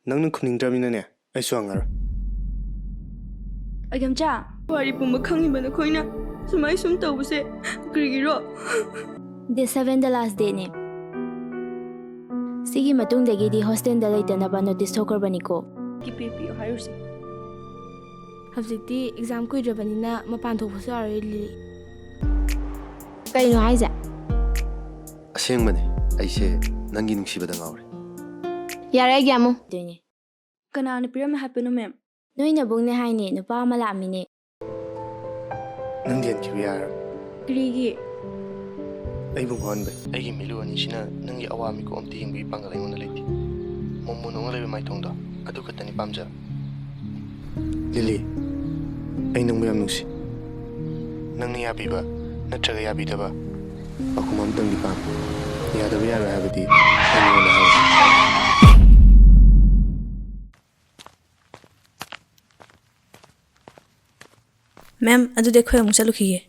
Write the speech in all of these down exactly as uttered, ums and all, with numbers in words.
ꯅꯪꯅ ꯈꯨꯝꯅꯤꯡꯗ꯭ꯔꯕꯅꯤꯅꯅꯦ, ꯑꯩꯁꯨ ꯍꯪꯉꯔꯣꯏ꯫ ꯑꯒꯝꯆꯥ, ꯋꯥꯔꯤ ꯄꯨꯝꯕ ꯈꯪꯉꯤꯕ ꯅꯈꯣꯏꯅ ꯁꯨꯃꯥꯏ ꯁꯨꯝ ꯇꯧꯕꯁꯦ ꯀꯔꯤꯒꯤꯔꯣ? Day seven the last dayꯅꯦ꯫ ꯁꯤꯒꯤ ꯃꯇꯨꯡꯗꯒꯤꯗꯤ hostelꯗ ꯂꯩꯇꯅꯕ notice ꯊꯣꯛꯈ꯭ꯔꯕꯅꯤꯀꯣ꯫ ꯀꯤꯄꯤ ꯄꯤꯌꯨ ꯍꯥꯏꯔꯨꯁꯦ꯫ ꯍꯧꯖꯤꯛꯇꯤ exam ꯀꯨꯏꯗ꯭ꯔꯕꯅꯤꯅ ꯃꯄꯥꯟ ꯊꯣꯛꯄꯁꯨ ꯌꯥꯔꯣꯏ, ꯂꯤꯂꯤ꯫ ꯀꯩꯅꯣ ꯍꯥꯏꯁꯦ? ꯑꯁꯦꯡꯕꯅꯦ, ꯑꯩꯁꯦ ꯅꯪꯒꯤ ꯅꯨꯡꯁꯤꯕꯗ ꯉꯥꯎꯔꯦ꯫ ꯌꯥꯔꯦ, ꯑꯩꯒꯤ ꯑꯃꯨꯛ꯫ ꯑꯗꯨꯅꯦ꯫ ꯀꯅꯥꯅ ꯄꯤꯔꯝꯃꯦ ꯍꯥꯏꯕꯅꯣ, ma'am? ꯅꯣꯏ ꯅꯕꯨꯡꯅꯦ ꯍꯥꯏꯅꯦ, ꯅꯨꯄꯥ ꯑꯃ ꯂꯥꯛꯑꯝꯃꯤꯅꯦ꯫ ꯅꯪ ꯌꯦꯟꯈꯤꯕ ꯌꯥꯔꯣꯏ꯫ ꯀꯔꯤꯒꯤ? ꯑꯩꯕꯨ ꯉꯥꯎꯍꯟꯕ꯫ ꯑꯩꯒꯤ ꯃꯤꯠꯂꯨ ꯑꯅꯤꯁꯤꯅ ꯅꯪꯒꯤ ꯑꯋꯥ ꯃꯤꯀꯨꯞ ꯑꯝꯇ ꯌꯦꯡꯕꯒꯤ ꯄꯥꯡꯒꯜ ꯑꯩꯉꯣꯟꯗ ꯂꯩꯇꯦ꯫ ꯃꯣꯃꯣꯟ ꯅꯣꯡꯅ ꯂꯩꯕ ꯃꯥꯏꯊꯣꯡꯗꯣ, ꯑꯗꯨ ꯈꯛꯇꯅꯤ ꯄꯥꯝꯖꯕ꯫ ꯂꯤꯂꯤ, ꯑꯩ ꯅꯪꯕꯨ ꯌꯥꯝ ꯅꯨꯡꯁꯤ꯫ ꯅꯪꯅ ꯌꯥꯕꯤꯕ ꯅꯠꯇ꯭ꯔꯒ ꯌꯥꯕꯤꯗꯕ ꯄꯥꯎꯈꯨꯝ ꯑꯃꯇꯪꯗꯤ ꯄꯥꯝꯃꯤ꯫ ꯌꯥꯗꯕ ꯌꯥꯔꯣꯏ ꯍꯥꯏꯕꯗꯤ ꯑꯩ ꯅꯉꯣꯟꯗ ꯍꯥꯏꯔꯣꯏ꯫ Ma'am, ꯑꯗꯨꯗꯤ ꯑꯩꯈꯣꯏ ꯑꯃꯨꯛ ꯆꯠꯂꯨꯈꯤꯒꯦ꯫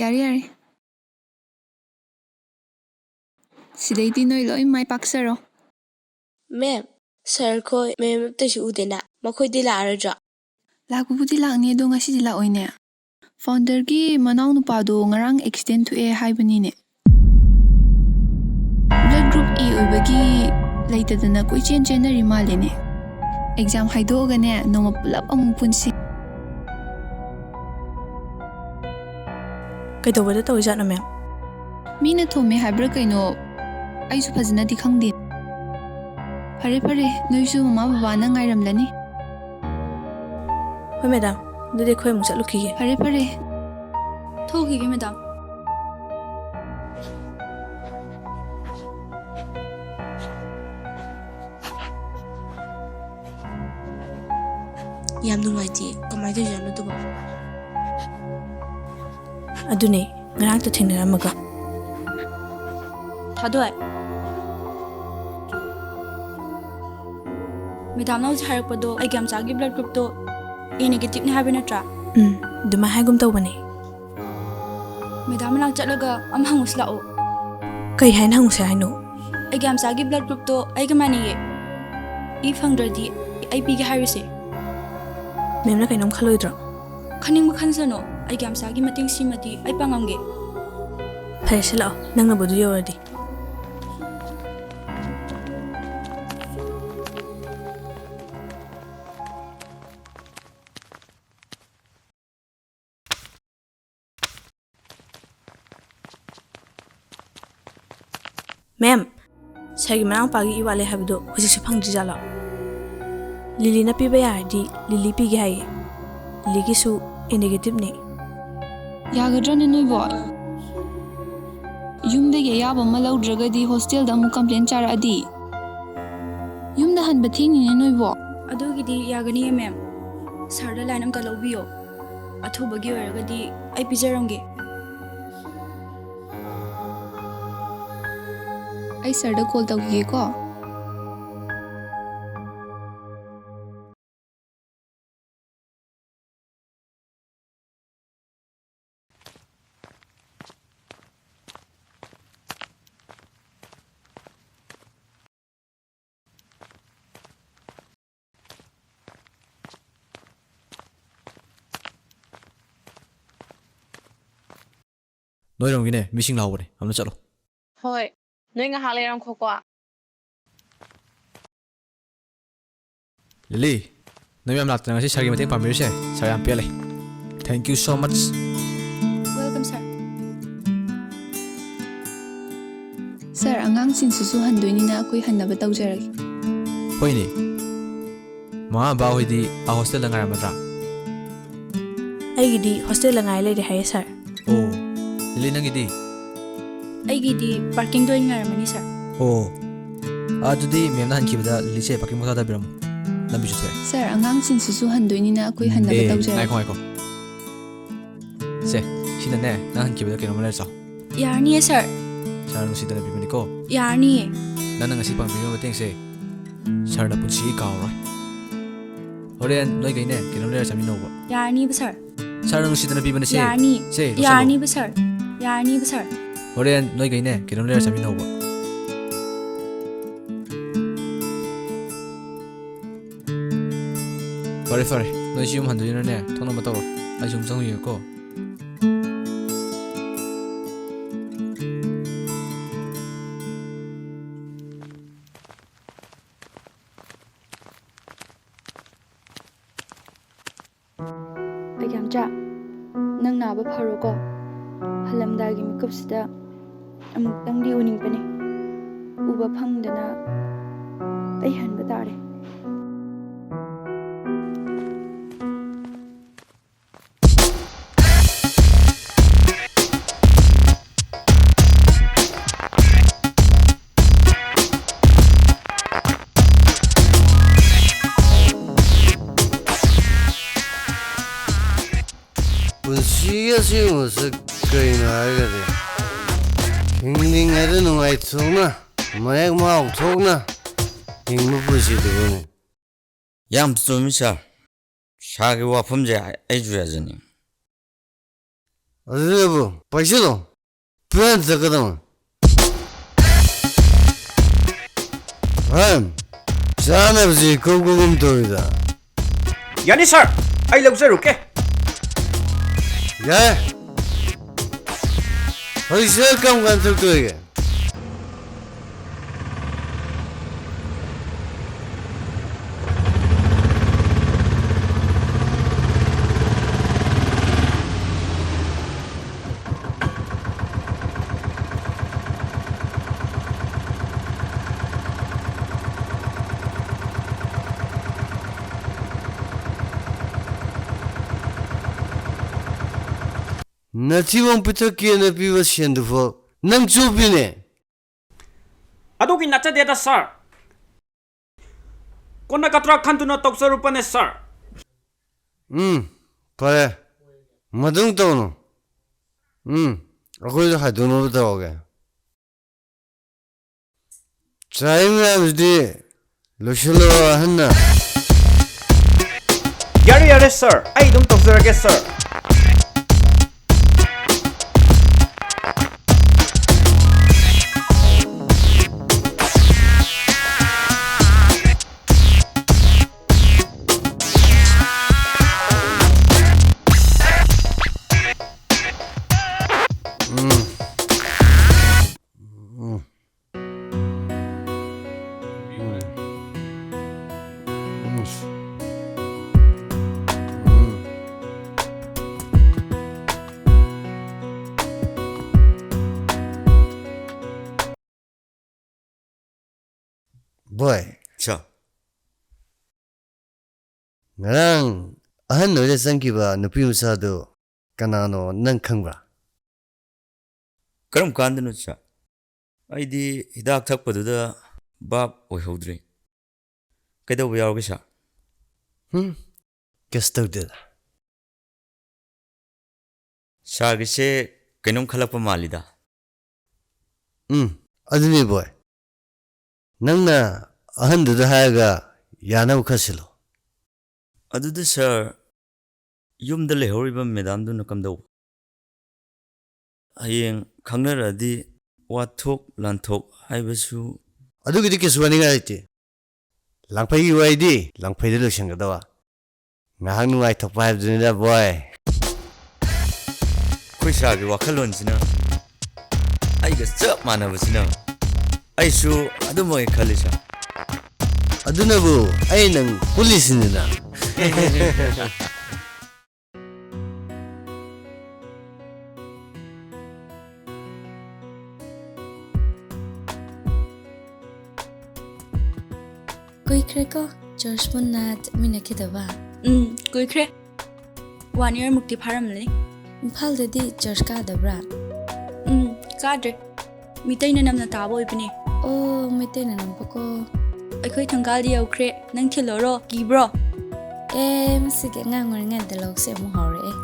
ꯌꯥꯔꯦ, ꯌꯥꯔꯦ꯫ ꯁꯤꯗꯩꯗꯤ ꯅꯣꯏ ꯂꯣꯏ ꯃꯥꯏ ꯄꯥꯛꯆꯔꯣ꯫ Ma'am, sir ꯈꯣꯏ ma'am ꯑꯇꯩꯁꯨ ꯎꯗꯦꯅ, ꯃꯈꯣꯏꯗꯤ ꯂꯥꯛꯑꯔꯣꯏꯗ꯭ꯔꯣ? ꯂꯥꯛꯄꯕꯨꯗꯤ ꯂꯥꯛꯅꯤ, ꯑꯗꯣ ꯉꯁꯤꯗꯤ ꯂꯥꯛꯑꯣꯏꯅꯦ꯫ Founderꯒꯤ ꯃꯅꯥꯎ ꯅꯨꯄꯥꯗꯣ ꯉꯔꯥꯡ accident ꯊꯣꯛꯑꯦ ꯍꯥꯏꯕꯅꯤꯅꯦ꯫ Blood group A ꯑꯣꯏꯕꯒꯤ ꯂꯩꯇꯗꯅ ꯀꯣꯏꯆꯦꯟ ꯆꯦꯟꯅꯔꯤ ꯃꯥꯜꯂꯦꯅꯦ꯫ Exam ꯍꯥꯏꯗꯣꯛꯑꯒꯅꯦ, ꯅꯣꯡꯃ ꯄꯨꯂꯞ ꯑꯃꯨꯛ ꯄꯨꯟꯁꯤ꯫ ꯀꯩꯗꯧꯕꯗ ꯇꯧꯔꯤꯖꯥꯠꯅꯣ, ma'am? ꯃꯤꯅ ꯊꯣꯝꯃꯦ ꯍꯥꯏꯕ꯭ꯔꯥ ꯀꯩꯅꯣ, ꯑꯩꯁꯨ ꯐꯖꯅꯗꯤ ꯈꯪꯗꯦ꯫ ꯐꯔꯦ, ꯐꯔꯦ, ꯅꯣꯏꯁꯨ ꯃꯃꯥ ꯕꯕꯥꯅ ꯉꯥꯏꯔꯝꯂꯅꯤ꯫ ꯍꯣꯏ, madam, ꯑꯗꯨꯗꯤ ꯑꯩꯈꯣꯏ ꯑꯃꯨꯛ ꯆꯠꯂꯨꯈꯤꯒꯦ꯫ ꯐꯔꯦ, ꯐꯔꯦ꯫ ꯊꯣꯛꯈꯤꯒꯦ, madam꯫ ꯌꯥꯝ ꯅꯨꯡꯉꯥꯏꯇꯦ꯫ ꯀꯃꯥꯏꯅ ꯇꯧꯔꯤꯖꯥꯠꯅꯣ ꯑꯗꯨꯕꯣ? ꯑꯗꯨꯅꯦ, ꯉꯔꯥꯡꯇ ꯊꯦꯡꯅꯔꯝꯃꯒ꯫ ꯊꯥꯗꯣꯏ꯫ Madamꯅ ꯍꯧꯖꯤꯛ ꯍꯥꯏꯔꯛꯄꯗꯣ ꯑꯩꯒꯤ ꯑꯝꯆꯥꯒꯤ blood groupꯇꯣ A negativeꯅꯦ ꯍꯥꯏꯕ ꯅꯠꯇ꯭ꯔꯥ? ꯎꯝ, ꯑꯗꯨꯃꯥꯏ ꯍꯥꯏꯒꯨꯝ ꯇꯧꯕꯅꯦ꯫ Madam ꯃꯅꯥꯛ ꯆꯠꯂꯒ ꯑꯃ ꯍꯪꯉꯨꯁꯤ ꯂꯥꯛꯑꯣ꯫ ꯀꯩ ꯍꯥꯏꯅ ꯍꯪꯉꯨꯁꯦ ꯍꯥꯏꯅꯣ? ꯑꯩꯒꯤ ꯌꯥꯝꯆꯥꯒꯤ blood groupꯇꯣ ꯑꯩꯒ ꯃꯥꯟꯅꯩꯌꯦ꯫ ꯏ ꯐꯪꯗ꯭ꯔꯗꯤ ꯑꯩ ꯄꯤꯒꯦ ꯍꯥꯏꯔꯨꯁꯦ꯫ ꯃꯦꯝꯅ ꯀꯩꯅꯣꯝ ꯈꯜꯂꯣꯏꯗ꯭ꯔꯣ? ꯈꯟꯅꯤꯡꯕ ꯈꯟꯁꯅꯨ꯫ ꯑꯩꯒꯤ ꯌꯥꯝꯆꯥꯒꯤ ꯃꯇꯦꯡ ꯁꯤꯃꯗꯤ ꯑꯩ ꯄꯥꯡꯉꯝꯒꯦ꯫ ꯐꯔꯦꯁꯦ, ꯂꯥꯛꯑꯣ, ꯅꯪꯅꯕꯨ ꯑꯗꯨ ꯌꯧꯔꯗꯤ꯫ ꯃꯦꯝ, ꯁꯥꯔꯒꯤ ꯃꯅꯥꯎꯄꯥꯒꯤ ꯏ ꯋꯥꯠꯂꯦ ꯍꯥꯏꯕꯗꯣ ꯍꯧꯖꯤꯛꯁꯨ ꯐꯪꯗ꯭ꯔꯤꯖꯥꯠꯂꯣ? ꯂꯤꯂꯤꯅ ꯄꯤꯕ ꯌꯥꯔꯗꯤ ꯂꯤꯂꯤ ꯄꯤꯒꯦ ꯍꯥꯏꯌꯦ꯫ ꯂꯤꯂꯤꯒꯤꯁꯨ A negativeꯅꯦ꯫ ꯌꯥꯒꯗ꯭ꯔꯅꯦ ꯅꯣꯏꯕꯣ? ꯌꯨꯝꯗꯒꯤ ꯑꯌꯥꯕ ꯑꯃ ꯂꯧꯗ꯭ꯔꯒꯗꯤ ꯍꯣꯁꯇꯦꯜꯗ ꯑꯃꯨꯛ complain ꯆꯥꯔꯛꯑꯗꯤ? ꯌꯨꯝꯗ ꯍꯟꯕ ꯊꯦꯡꯅꯤꯅꯦ ꯅꯣꯏꯕꯣ꯫ ꯑꯗꯨꯒꯤꯗꯤ ꯌꯥꯒꯅꯤꯌꯦ ꯃꯦꯝ꯫ ꯁꯥꯔꯗ line ꯑꯝꯇ ꯂꯧꯕꯤꯌꯣ꯫ ꯑꯊꯨꯕꯒꯤ ꯑꯣꯏꯔꯒꯗꯤ ꯑꯩ ꯄꯤꯖꯔꯝꯒꯦ꯫ ꯑꯩ ꯁꯥꯔꯗ call ꯇꯧꯈꯤꯒꯦꯀꯣ꯫ ꯅꯣꯏꯔꯣꯝꯒꯤꯅꯦ ꯃꯤꯁꯤꯡ ꯂꯥꯎꯕꯅꯦ, ꯑꯝꯇ ꯆꯠꯂꯣ꯫ ꯍꯣꯏ, ꯅꯣꯏ ꯉꯥꯏꯍꯥꯛ ꯂꯩꯔꯝꯈꯣꯀꯣ꯫ ꯂꯤꯂꯤ, ꯅꯣꯏ ꯃꯌꯥꯝ ꯂꯥꯛꯇꯅ ꯉꯁꯤ ꯁꯥꯔꯒꯤ ꯃꯇꯦꯡ ꯄꯥꯡꯕꯤꯔꯤꯁꯦ ꯁꯥꯔ ꯌꯥꯝ ꯄꯦꯜꯂꯦ꯫ Thank you so much꯫ Welcome, sir. Sir, ꯑꯉꯥꯡꯁꯤꯡꯁꯤꯁꯨ ꯍꯟꯗꯣꯏꯅꯤꯅ ꯑꯩꯈꯣꯏ ꯍꯟꯅꯕ ꯇꯧꯖꯔꯒꯦ꯫ ꯍꯣꯏꯅꯦ꯫ ꯃꯃꯥ ꯕꯕꯥ ꯍꯣꯏꯗꯤ ꯑꯥ ꯍꯣꯁꯇꯦꯜꯗ ꯉꯥꯏꯔꯝꯃꯗ꯭ꯔꯥ? ꯑꯩꯒꯤꯗꯤ ꯍꯣꯁꯇꯦꯜꯗ ꯉꯥꯏ ꯂꯩꯔꯦ ꯍꯥꯏꯌꯦ, ꯁꯥꯔ꯫ ꯑꯣ, ꯂꯤꯂꯤ, ꯅꯪꯒꯤꯗꯤ? ꯑꯩꯒꯤꯗꯤ ꯄꯥꯔꯀꯤꯡꯗ ꯑꯣꯏꯅ ꯉꯥꯏꯔꯝꯃꯅꯤ, ꯁꯥꯔ꯫ ꯑꯣ, ꯑꯗꯨꯗꯤ ꯃꯦꯝꯅ ꯍꯟꯈꯤꯕꯗ ꯂꯤꯂꯤꯁꯦ ꯄꯥꯔꯀꯤꯡ ꯃꯈꯥꯗ ꯊꯥꯕꯤꯔꯝꯃꯣ꯫ ꯂꯝꯕꯤꯁꯨ ꯊꯣꯛꯑꯦ꯫ ꯁꯥꯔ, ꯑꯉꯥꯡꯁꯤꯡꯁꯤꯁꯨ ꯍꯟꯗꯣꯏꯅꯤꯅ ꯑꯩꯈꯣꯏ ꯍꯟꯅꯕ ꯑꯦ, ꯇꯧꯖꯔꯒꯦ꯫ ꯉꯥꯏꯈꯣ, ꯉꯥꯏꯈꯣ꯫ ꯁꯦ, ꯁꯤꯗꯅꯦ, ꯅꯪ ꯍꯟꯈꯤꯕꯗ ꯀꯩꯅꯣꯝꯃ ꯂꯩꯔ ꯆꯥꯎ꯫ ꯌꯥꯔꯅꯤꯌꯦ, ꯁꯥꯔ꯫ ꯁꯥꯔ ꯅꯨꯡꯁꯤꯗꯅ ꯄꯤꯕꯅꯤꯀꯣ꯫ ꯌꯥꯔꯅꯤꯌꯦ꯫ ꯅꯪꯅ ꯉꯁꯤ ꯄꯥꯡꯕꯤꯕ ꯃꯇꯦꯡꯁꯦ ꯁꯥꯔꯅ ꯄꯨꯟꯁꯤꯒꯤ ꯀꯥꯎꯔꯣꯏ꯫ ꯍꯣꯔꯦꯟ ꯅꯣꯏꯈꯩꯅꯦ ꯀꯩꯅꯣꯝ ꯂꯩꯔ ꯆꯥꯃꯤꯟꯅꯧꯕ꯫ ꯌꯥꯔꯅꯤꯕ, ꯁꯥꯔ꯫ ꯁꯥꯔꯅ ꯅꯨꯡꯁꯤꯗꯅ ꯄꯤꯕꯅꯦ ꯁꯦ꯫ ꯌꯥꯔꯅꯤ꯫ ꯁꯦ, ꯂꯧꯁꯜꯂꯣ꯫ ꯌꯥꯔꯅꯤꯕ, ꯁꯥꯔ꯫ ꯌꯥꯔꯅꯤꯕ, ꯁꯥꯔ꯫ ꯍꯣꯔꯦꯟ ꯅꯣꯏꯈꯩꯅꯦ ꯀꯩꯅꯣꯝ ꯂꯩꯔ ꯆꯥꯃꯤꯟꯅꯧꯕ꯫ ꯐꯔꯦ, ꯐꯔꯦ, ꯅꯣꯏꯁꯨ ꯌꯨꯝ ꯍꯟꯗꯣꯏꯅꯅꯦ ꯊꯣꯛꯅꯕ ꯇꯧꯔꯣ꯫ ꯑꯩ ꯁꯨꯝ ꯆꯪꯉꯨꯒꯦꯀꯣ꯫ ꯑꯩꯒ꯭ꯌꯥꯝꯆꯥ, ꯅꯪ ꯅꯥꯕ ꯐꯔꯣꯀꯣ꯫ ꯍꯜꯂꯝꯗꯥꯏꯒꯤ ꯃꯤꯀꯨꯞꯁꯤꯗ ꯑꯃꯨꯛꯇꯪꯗꯤ ꯎꯅꯤꯡꯕꯅꯤ꯫ ꯎꯕ ꯐꯪꯗꯅ ꯑꯩ ꯍꯟꯕ ꯇꯥꯔꯦ꯫ ꯄꯨꯟꯁꯤ ꯑꯁꯦꯡꯕꯁꯦ ꯀꯩꯅꯣ ꯍꯥꯏꯔꯒꯗꯤ, ꯍꯤꯡꯂꯤꯉꯩꯗ ꯅꯨꯡꯉꯥꯏꯊꯣꯛꯅ, ꯃꯌꯦꯛ ꯃꯥꯎ ꯊꯣꯛꯅ ꯍꯤꯡꯕ ꯄꯨꯟꯁꯤꯗꯨꯕꯨꯅꯤ꯫ ꯌꯥꯝ ꯆꯨꯝꯃꯤ ꯁꯥꯔ꯫ ꯁꯥꯔꯒꯤ ꯋꯥꯐꯝꯁꯦ ꯑꯩꯁꯨ ꯌꯥꯖꯅꯤꯡꯉꯤ꯫ ꯑꯗꯨꯗꯕꯨ ꯄꯩꯁꯥꯗꯣ ꯄꯨꯔꯥ ꯆꯠꯀꯗꯕꯅꯤ꯫ ꯍꯝ, ꯆꯥꯅꯕꯁꯤ ꯏꯀꯧ ꯀꯧꯒꯨꯝ ꯇꯧꯔꯤꯗ꯫ ꯌꯥꯅꯤ ꯁꯥꯔ, ꯑꯩ ꯂꯧꯖꯔꯨꯀꯦ꯫ ꯌꯥꯏ꯫ ꯍꯧꯖꯤꯛꯁꯦ ꯀꯔꯝ ꯀꯥꯟꯗ ꯆꯠꯇꯣꯏꯒꯦ? ꯅꯊꯤꯕꯣꯡ ꯄꯤꯊꯛꯀꯦꯅ ꯄꯤꯕ ꯁꯦꯟꯗꯨꯐꯥꯎ ꯅꯪ ꯆꯨꯞꯄꯤꯅꯦ꯫ ꯑꯗꯨꯒꯤ ꯅꯠꯆꯗꯦꯗ, ꯁꯥꯔ꯫ ꯀꯣꯟꯅꯒꯗ꯭ꯔꯥ ꯈꯟꯗꯨꯅ ꯇꯧꯖꯔꯨꯕꯅꯦ, ꯁꯥꯔ꯫ ꯎꯝ, ꯐꯔꯦ꯫ ꯃꯇꯨꯡ ꯇꯧꯅꯨ꯫ ꯎꯝ, ꯑꯩꯈꯣꯏꯁꯨ ꯍꯥꯏꯗꯣꯛꯅꯕ ꯇꯧꯔꯒꯦ꯫ ꯆꯥꯔꯤ ꯃꯌꯥꯝꯁꯤꯗꯤ ꯂꯣꯏꯁꯤꯜꯂꯣ, ꯑꯍꯟꯅ꯫ ꯌꯥꯔꯦ, ꯌꯥꯔꯦ, ꯁꯥꯔ, ꯑꯩ ꯑꯗꯨꯝ ꯇꯧꯖꯔꯒꯦ, ꯁꯥꯔ꯫ ꯕꯣꯏ, ꯁꯥꯔ꯫ ꯉꯔꯥꯡ ꯑꯍꯟ ꯑꯣꯏꯗ ꯆꯪꯈꯤꯕ ꯅꯨꯄꯤ ꯃꯆꯥꯗꯨ ꯀꯅꯥꯅꯣ ꯅꯪ ꯈꯪꯕ꯭ꯔꯥ? ꯀꯔꯝ ꯀꯥꯟꯗꯅꯣ, ꯁꯥꯔ? ꯑꯩꯗꯤ ꯍꯤꯗꯥꯛ ꯊꯛꯄꯗꯨꯗ ꯚꯥꯞ ꯑꯣꯏꯍꯧꯗ꯭ꯔꯦ꯫ ꯀꯩꯗꯧꯕ ꯌꯥꯎꯔꯒꯦ, ꯁꯥꯔ? ꯍꯨꯝ, ꯀꯩꯁꯨ ꯇꯧꯗꯦꯗ꯫ ꯁꯥꯔꯒꯤꯁꯦ ꯀꯩꯅꯣꯝ ꯈꯜꯂꯛꯄ ꯃꯥꯜꯂꯤꯗ꯫ ꯎꯝ, ꯑꯗꯨꯅꯤ ꯕꯣꯏ꯫ ꯅꯪꯅ ꯑꯍꯟꯗꯨꯗ ꯍꯥꯏꯔꯒ ꯌꯥꯅꯕ ꯈꯔ ꯁꯤꯜꯂꯣ꯫ ꯑꯗꯨꯗ ꯁꯥꯔ, ꯌꯨꯝꯗ ꯂꯩꯍꯧꯔꯤꯕ ꯃꯦꯗꯥꯝꯗꯨꯅ ꯀꯝꯗꯧꯕ? ꯍꯌꯦꯡ ꯈꯪꯅꯔꯛꯑꯗꯤ ꯋꯥꯊꯣꯛ ꯂꯥꯟꯊꯣꯛ ꯍꯥꯏꯕꯁꯨ꯫ ꯑꯗꯨꯒꯤꯗꯤ ꯀꯩꯁꯨ ꯋꯥꯅꯤꯡꯉꯥꯏ ꯂꯩꯇꯦ꯫ ꯂꯥꯡꯐꯩꯒꯤ ꯋꯥꯔꯤꯗꯤ ꯂꯥꯡꯐꯩꯗ ꯂꯣꯏꯁꯤꯟꯒꯗꯕ꯫ ꯉꯥꯏꯍꯥꯛ ꯅꯨꯡꯉꯥꯏꯊꯣꯛꯄ ꯍꯥꯏꯕꯗꯨꯅꯤꯗ ꯕꯣꯏ꯫ ꯑꯩꯈꯣꯏ ꯁꯥꯔꯒꯤ ꯋꯥꯈꯜꯂꯣꯟꯁꯤꯅ ꯑꯩꯒ ꯆꯞ ꯃꯥꯟꯅꯕꯁꯤꯅ ꯑꯩꯁꯨ ꯑꯗꯨꯃꯛ ꯈꯜꯂꯤ, ꯁꯥꯔ꯫ ꯑꯗꯨꯅꯕꯨ ꯑꯩ ꯅꯪ ꯄꯨꯜꯂꯤꯁꯤꯅꯤꯅ꯫ ꯀꯨꯏꯈ꯭ꯔꯦꯀꯣ ꯆꯔꯆ ꯄꯨꯟꯅ ꯆꯠꯃꯤꯟꯅꯈꯤꯗꯕ꯫ ꯎꯝ, ꯀꯨꯏꯈ꯭ꯔꯦ꯫ One year ꯃꯨꯛꯇꯤ ꯐꯥꯔꯝꯂꯅꯤ꯫ ꯏꯝꯐꯥꯜꯗꯗꯤ ꯆꯔꯆ ꯀꯥꯗꯕ꯭ꯔꯥ? ꯎꯝ, ꯀꯥꯗ꯭ꯔꯦ꯫ ꯃꯤꯇꯩꯅ ꯅꯝꯅ ꯇꯥꯕ ꯑꯣꯏꯕꯅꯦ꯫ ꯑꯣ, ꯃꯩꯇꯩꯅ ꯅꯝꯕꯀꯣ꯫ ꯑꯩꯈꯣꯏ ꯊꯪꯒꯥꯜꯗꯤ ꯌꯧꯈ꯭ꯔꯦ꯫ ꯅꯪ ꯊꯤꯜꯂꯣꯔꯣ? ꯀꯤꯕ꯭ꯔꯣ? ꯑꯦ, ꯃꯁꯤꯒꯤ ꯑꯉꯥꯡ ꯑꯣꯏꯔꯤꯉꯩ dialogueꯁꯦ ꯑꯃꯨꯛ ꯍꯧꯔꯛꯑꯦ꯫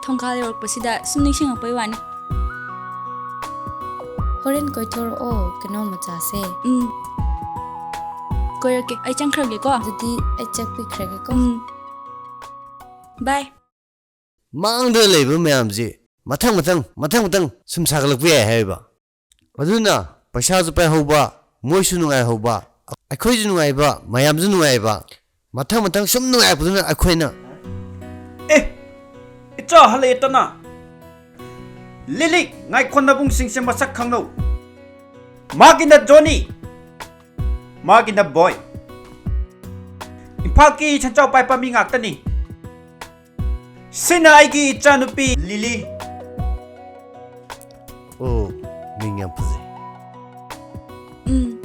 ꯊꯣꯡꯒꯥꯜ ꯌꯧꯔꯛꯄꯁꯤꯗ ꯁꯨꯝ ꯅꯤꯡꯁꯤꯡꯉꯛꯄꯩ ꯋꯥꯅꯤ꯫ ꯍꯣꯔꯦꯟ ꯀꯣꯏꯊꯣꯔꯛꯑꯣ, ꯀꯩꯅꯣꯝꯃ ꯆꯥꯁꯦ꯫ ꯎꯝ꯫ ꯀꯣꯏꯔꯛꯀꯦ꯫ ꯑꯩ ꯆꯪꯈ꯭ꯔꯒꯦꯀꯣ꯫ ꯑꯗꯨꯗꯤ ꯑꯩ ꯆꯠꯄꯤꯈ꯭ꯔꯒꯦꯀꯣ꯫ ꯎꯝ꯫ Bye꯫ ꯃꯥꯡꯗ ꯂꯩꯕ ꯃꯌꯥꯝꯁꯤ ꯃꯊꯪ ꯃꯊꯪ, ꯃꯊꯪ ꯃꯊꯪ ꯁꯨꯝ ꯁꯥꯒꯠꯂꯛꯄ ꯌꯥꯏ ꯍꯥꯏꯔꯤꯕ꯫ ꯑꯗꯨꯅ ꯄꯩꯁꯥꯁꯨ ꯄꯥꯏꯍꯧꯕ, ꯃꯣꯏꯁꯨ ꯅꯨꯡꯉꯥꯏꯍꯧꯕ, ꯑꯩꯈꯣꯏꯁꯨ ꯅꯨꯡꯉꯥꯏꯕ, ꯃꯌꯥꯝꯁꯨ ꯅꯨꯡꯉꯥꯏꯕ, ꯃꯊꯪ ꯃꯊꯪ ꯁꯨꯝ ꯅꯨꯡꯉꯥꯏꯔꯛꯄꯗꯨꯅ ꯑꯩꯈꯣꯏꯅ꯫ ꯑꯦ, ꯏꯆꯥ ꯍꯜꯂꯛꯑꯦꯇꯅ꯫ ꯂꯤꯂꯤ, ꯉꯥꯏꯈꯣ, ꯅꯕꯨꯡꯁꯤꯡꯁꯦ ꯃꯁꯛ ꯈꯪꯅꯧ꯫ ꯃꯥꯒꯤꯅ ꯖꯣꯅꯤ, ꯃꯥꯒꯤꯅ ꯕꯣꯏ꯫ ꯏꯝꯐꯥꯜꯒꯤ ꯁꯟꯖꯥꯎ ꯄꯥꯏꯕ ꯃꯤ ꯉꯥꯛꯇꯅꯤ꯫ ꯁꯤꯅ ꯑꯩꯒꯤ ꯏꯆꯥꯅꯨꯄꯤ ꯂꯤꯂꯤ꯫ ꯑꯣ, ꯃꯤꯡ ꯌꯥꯝ ꯐꯖꯩ꯫ ꯎꯝ꯫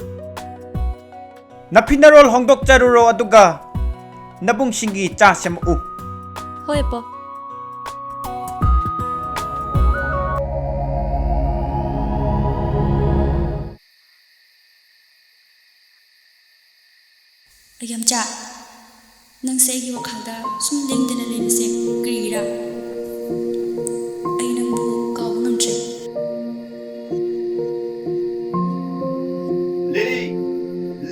ꯅꯐꯤ ꯅꯔꯣꯜ ꯍꯣꯡꯗꯣꯛꯆꯔꯨꯔꯣ, ꯑꯗꯨꯒ ꯅꯕꯨꯡꯁꯤꯡꯒꯤ ꯆꯥ ꯁꯦꯝꯃꯛꯎ꯫ ꯍꯣꯏ, ꯑꯄꯧ꯫ ꯑꯌꯥꯝꯆꯥ, ꯅꯪꯁꯦ ꯑꯩꯒꯤ ꯋꯥꯈꯜꯗ ꯁꯨꯝ ꯂꯦꯡꯗꯅ ꯂꯩꯕꯁꯦ ꯀꯔꯤꯒꯤꯔꯥ? ꯑꯩ ꯅꯪꯕꯨ ꯀꯥꯎꯕ ꯉꯝꯗ꯭ꯔꯦ꯫ ꯂꯤꯂꯤ!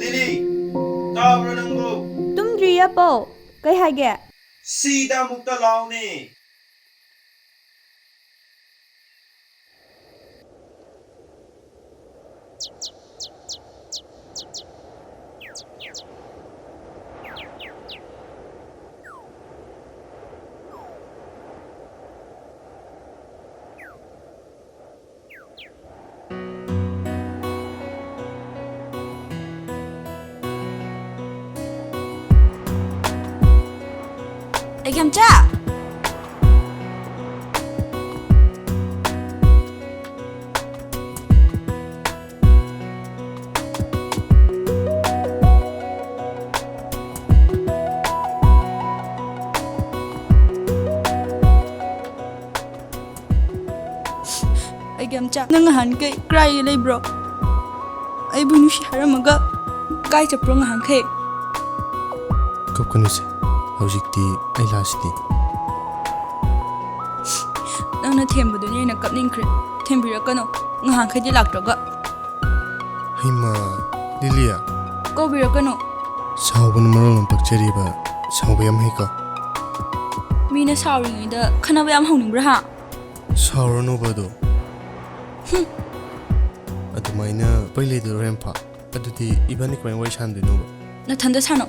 ꯂꯤꯂꯤ! ꯇꯥꯕ꯭ꯔꯣ ꯅꯪꯕꯨ? ꯇꯨꯝꯗ꯭ꯔꯤꯌꯦ, ꯑꯄꯧ꯫ ꯀꯩ ꯍꯥꯏꯒꯦ? ꯁꯤꯗ ꯑꯃꯨꯛꯇ ꯂꯥꯎꯅꯦ꯫ ꯑꯩꯒꯤ ꯑꯝꯆꯥ! ꯑꯩꯒꯤ ꯑꯝꯆꯥ, ꯅꯪ ꯉꯍꯥꯟꯈꯩ ꯀꯔꯥꯏꯗ ꯂꯩꯕ꯭ꯔꯣ? ꯑꯩꯕꯨ ꯅꯨꯡꯁꯤ ꯍꯥꯏꯔꯝꯃꯒ ꯀꯥꯏ ꯆꯠꯄ꯭ꯔꯣ ꯉꯍꯥꯟꯈꯩ? ꯀꯞꯀꯅꯨꯁꯦ, ꯍꯧꯖꯤꯛꯇꯤ ꯑꯩ ꯂꯥꯛꯁꯤꯗꯤ꯫ ꯅꯪꯅ ꯊꯦꯝꯕꯗꯨꯅ ꯍꯦꯟꯅ ꯀꯞꯅꯤꯡꯈ꯭ꯔꯦ꯫ ꯊꯦꯝꯕꯤꯔꯛꯀꯅꯨ, ꯉꯍꯥꯟꯈꯩꯗꯤ ꯂꯥꯛꯇ꯭ꯔꯒ꯫ ꯍꯩꯃꯥ, ꯂꯤꯂꯤꯌꯥ꯫ ꯀꯧꯕꯤꯔꯛꯀꯅꯨ꯫ ꯁꯥꯎꯕꯅ ꯃꯔꯣꯜ ꯑꯃ ꯄꯛꯆꯔꯤꯕ, ꯁꯥꯎꯕ ꯌꯥꯝ ꯍꯩꯀꯣ꯫ ꯃꯤꯅ ꯁꯥꯎꯔꯤꯉꯩꯗ ꯈꯟꯅꯕ ꯌꯥꯝ ꯍꯧꯅꯤꯡꯕ꯭ꯔꯥ ꯍꯥ? ꯁꯥꯎꯔꯅꯨꯕ ꯑꯗꯣ꯫ ꯍꯨꯝ꯫ ꯑꯗꯨꯃꯥꯏꯅ ꯄꯩ ꯂꯩꯗꯣꯏꯔꯣ ꯍꯣꯔꯦꯟ ꯐꯥ? ꯑꯗꯨꯗꯤ ꯏꯕꯥꯅꯤ ꯀꯃꯥꯏꯅ ꯋꯥꯔꯤ ꯁꯥꯟꯅꯗꯣꯏꯅꯣꯕ? ꯅꯊꯟꯗ ꯁꯥꯟꯅꯧ꯫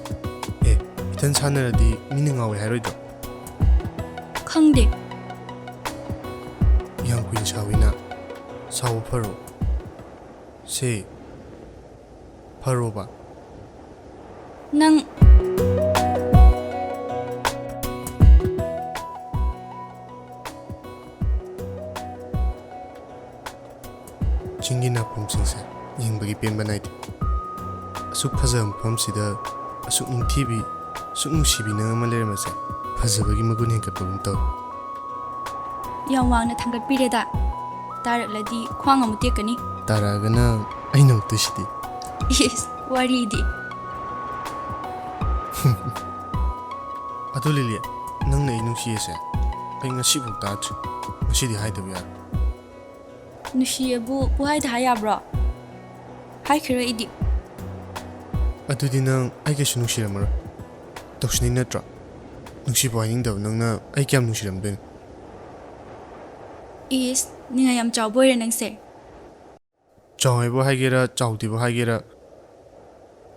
ꯑꯦ, ꯏꯊꯟ ꯁꯥꯟꯅꯔꯗꯤ ꯃꯤꯅ ꯉꯥꯎꯋꯦ ꯍꯥꯏꯔꯣꯏꯗ꯭ꯔꯣ? ꯈꯪꯗꯦ꯫ ꯌꯥꯝ ꯀꯨꯏꯅ ꯁꯥꯎꯋꯤꯅ꯫ ꯁꯥꯎꯕ ꯐꯔꯣ꯫ ꯁꯦ, ꯐꯔꯣꯕ꯫ ꯅꯪ꯫ ꯆꯤꯡꯒꯤ ꯅꯥꯄꯣꯝꯁꯤꯡꯁꯦ ꯌꯦꯡꯕꯒꯤ ꯄꯦꯟꯕ ꯅꯥꯏꯗꯦ꯫ ꯑꯁꯨꯛ ꯐꯖꯕ ꯃꯐꯝꯁꯤꯗ ꯑꯁꯨꯛ ꯅꯤꯡꯊꯤꯕꯤ, ꯑꯁꯨꯛ ꯅꯨꯡꯁꯤꯕꯤ ꯅꯪ ꯑꯃ ꯂꯩꯔꯝꯕꯁꯦ ꯐꯖꯕꯒꯤ ꯃꯒꯨꯟ ꯍꯦꯟꯒꯠꯄꯒꯨꯝ ꯇꯧꯏ꯫ ꯌꯥꯝ ꯋꯥꯡꯅ ꯊꯥꯡꯒꯠꯄꯤꯔꯦꯗ꯫ ꯇꯥꯔꯛꯂꯗꯤ ꯈ꯭ꯋꯥꯡ ꯑꯃꯨꯛ ꯇꯦꯛꯀꯅꯤ꯫ ꯇꯥꯔꯛꯑꯒꯅ ꯑꯩꯅ ꯑꯃꯨꯛ ꯇꯨꯁꯤꯗꯤ꯫ ꯏꯁ, ꯋꯥꯔꯤꯗꯤ꯫ ꯑꯗꯨ ꯂꯤꯂꯤ, ꯅꯪꯅ ꯑꯩ ꯅꯨꯡꯁꯤꯌꯦꯁꯦ ꯑꯩ ꯉꯁꯤꯐꯥꯎ ꯇꯥꯗ꯭ꯔꯤ꯫ ꯉꯁꯤꯗꯤ ꯍꯥꯏꯗꯕ ꯌꯥꯔꯣꯏ꯫ ꯅꯨꯡꯁꯤꯌꯦꯕꯨ ꯄꯨꯍꯥꯏꯗ ꯍꯥꯏ ꯌꯥꯕ꯭ꯔꯣ? ꯍꯥꯏꯈꯤꯔꯣꯏ ꯑꯩꯗꯤ꯫ ꯑꯗꯨꯗꯤ ꯅꯪ ꯑꯩ ꯀꯩꯁꯨ ꯅꯨꯡꯁꯤꯔꯝꯃꯔꯣꯏ꯫ ꯇꯧꯁꯤꯟꯅꯩ ꯅꯠꯇ꯭ꯔꯣ? ꯅꯨꯡꯁꯤꯕ ꯍꯥꯏꯅꯤꯡꯗꯕ ꯅꯪꯅ ꯑꯩ ꯀꯌꯥꯝ ꯅꯨꯡꯁꯤꯔꯝꯗꯣꯏꯅꯣ? ꯏꯁ, ꯅꯤꯡꯉꯥꯏ ꯌꯥꯝ ꯆꯥꯎꯕ ꯑꯣꯏꯔꯦ ꯅꯪꯁꯦ꯫ ꯆꯥꯎ ꯍꯥꯏꯕ ꯍꯥꯏꯒꯦꯔꯥ, ꯆꯥꯎꯗꯦꯕ ꯍꯥꯏꯒꯦꯔꯥ,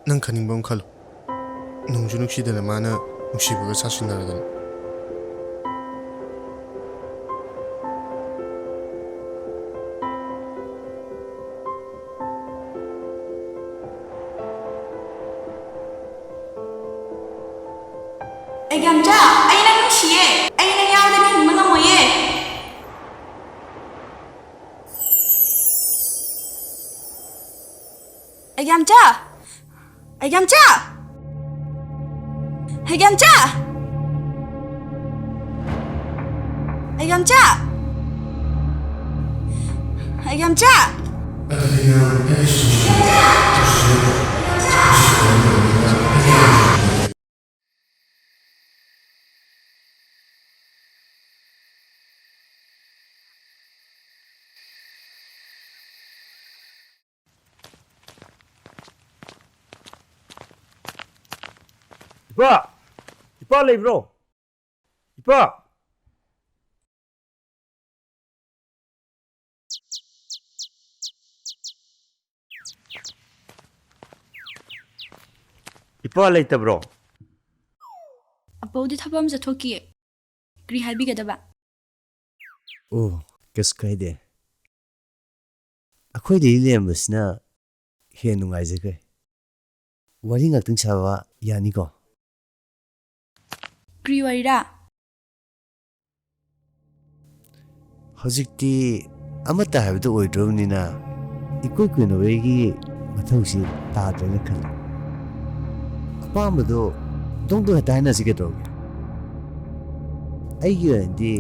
ꯅꯪ ꯈꯟꯅꯤꯡꯕ ꯑꯃ ꯈꯜꯂꯣ꯫ ꯅꯨꯡꯁꯨ ꯅꯨꯡꯁꯤꯗꯅ ꯃꯥꯅ ꯅꯨꯡꯁꯤꯕꯒ ꯁꯥꯁꯤꯟꯅꯔꯗꯅ꯫ ꯑꯩꯒ꯭ꯌꯥꯝꯆꯥ, ꯑꯩ ꯅꯪ ꯅꯨꯡꯁꯤꯌꯦ꯫ ꯑꯩ ꯅꯪ ꯌꯥꯎꯗꯅ ꯍꯤꯡꯕ ꯉꯝꯃꯣꯏꯌꯦ꯫ ꯑꯩꯒ꯭ꯌꯥꯝꯆꯥ! ꯑꯩꯒ꯭ꯌꯥꯝꯆꯥ! ꯑꯩꯒ꯭ꯌꯥꯝꯆꯥ! ꯑꯩꯒ꯭ꯌꯥꯝꯆꯥ! ꯑꯩꯒ꯭ꯌꯥꯝꯆꯥ! ꯏꯄꯥ! ꯏꯄꯥ ꯂꯩꯕ꯭ꯔꯣ? ꯏꯄꯥ! ꯏꯄꯥ ꯂꯩꯇꯕ꯭ꯔꯣ? ꯑꯄꯧꯗꯤ ꯊꯕꯛ ꯑꯃ ꯆꯠꯊꯣꯛꯈꯤꯌꯦ꯫ ꯀꯔꯤ ꯍꯥꯏꯕꯤꯒꯗꯕ? ꯑꯣ, ꯀꯩꯁꯨ ꯀꯥꯏꯗꯦ꯫ ꯑꯩꯈꯣꯏꯗꯒꯤ ꯂꯩꯔꯝꯕꯁꯤꯅ ꯍꯦꯟꯅ ꯅꯨꯡꯉꯥꯏꯖꯈ꯭ꯔꯦ꯫ ꯋꯥꯔꯤ ꯉꯥꯛꯇꯪ ꯁꯥꯕ ꯌꯥꯅꯤꯀꯣ? ꯀꯔꯤ ꯋꯥꯔꯤꯔꯥ? ꯍꯧꯖꯤꯛꯇꯤ ꯑꯃꯠꯇ ꯍꯥꯏꯕꯗꯨ ꯑꯣꯏꯗ꯭ꯔꯕꯅꯤꯅ, ꯏꯀꯨꯏ ꯀꯨꯏꯅ ꯋꯥꯔꯤꯒꯤ ꯃꯊꯧꯁꯤ ꯇꯥꯗ꯭ꯔꯦꯅ ꯈꯜꯂꯤ꯫ ꯑꯄꯥꯝꯕꯗꯣ ꯗꯣꯡ ꯗꯣꯡ ꯍꯦꯛꯇ ꯍꯥꯏꯅꯁꯤ ꯀꯩꯗꯧꯔꯒꯦ? ꯑꯩꯒꯤ ꯑꯣꯏꯅꯗꯤ